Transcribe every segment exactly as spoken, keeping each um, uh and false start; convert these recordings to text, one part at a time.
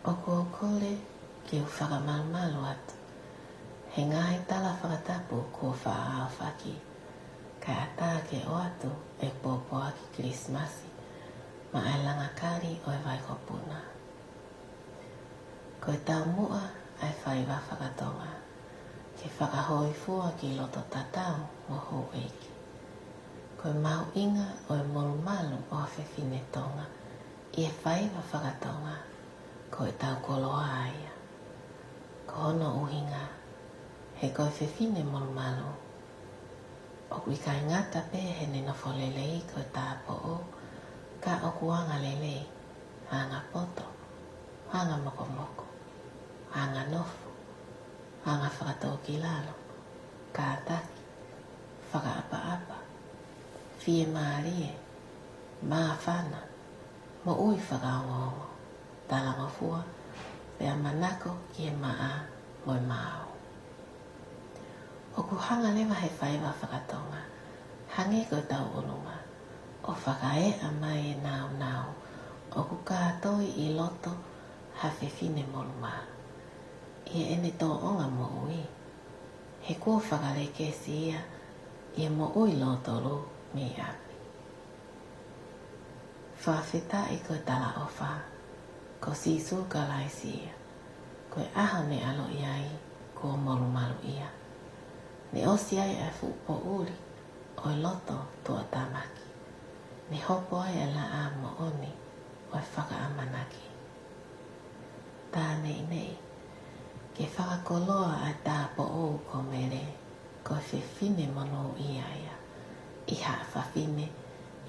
ʻOku ou kole ke u fakamalumalu atu he ngaahi tala fakatapu kuo faʻa aofaki, kae ʻatā ke ʻoatu e pōpoaki Kilisimasi maʻa e langa kali ʻo e vai ko Puna. Ko e taumuʻa ʻa e faiva fakatonga ke fakahōifua ki loto tatau mo houʻeiki. Ko e mahuʻinga ʻo e molumalu ʻo ha fefine Tonga ʻi he faiva fakatonga, ko ʻetau koloa ia. Ko hono ʻuhinga, he ko e fefine molumalu, ʻoku ʻikai ngata pē heʻene nofo lelei ko e tāupoʻou, ka ʻoku anga lelei, anga poto, anga mokomoko, anga nofo, anga fakatōkilalo, kātaki, fakaʻapaʻapa, fiemālie, māfana, moʻui fakaongoongo, talangofua, pea manako ki he maʻa mo e maau. ʻOku hanga leva he faiva fakatonga, hangē ko ʻetau ʻulunga, ʻo fakaeʻa mai e nāunau ʻoku kātoi ʻi loto ha fefine molumalu ʻi heʻene tōʻonga moʻui, he kuo fakalekesi ia ʻi he moʻui lōtolu mei ʻapi. Fakafetaʻi ko e talaʻofa, ko Sīsū Kalaisi ia, ko e ʻaho ne ʻaloʻi ai kuo molumalu ia. Ne ʻosi ai ʻa e fuʻu poʻuli ʻo e loto tuʻatāmaki. Ne hopo ai ʻa e laʻā moʻoni ʻo e fakaʻamanaki. Tā neʻineʻi ke fakakoloa ʻa e tāupoʻou ko Mele, ko e fefine monūʻia ia ʻi haʻa fafine,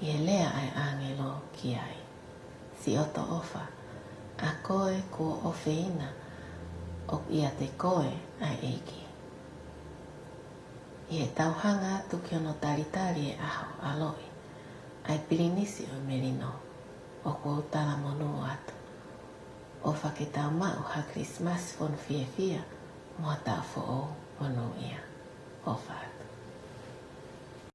ʻi he lea ʻa e ʻāngelo ki ai: Siʻoto ʻofa, ʻa koe kuo ʻofeina, ʻoku ʻiate koe ʻa e ʻEiki. ʻI heʻetau hanga atu ki hono talitali e ʻaho ʻaloʻi ʻa e Pilinisi ʻo e Melino, ʻoku ou talamonū atu, ʻofa ke tau maʻu ha Kilisimasi fonu fiefia mo ha taʻu foʻou monūʻia. ʻOfa atu.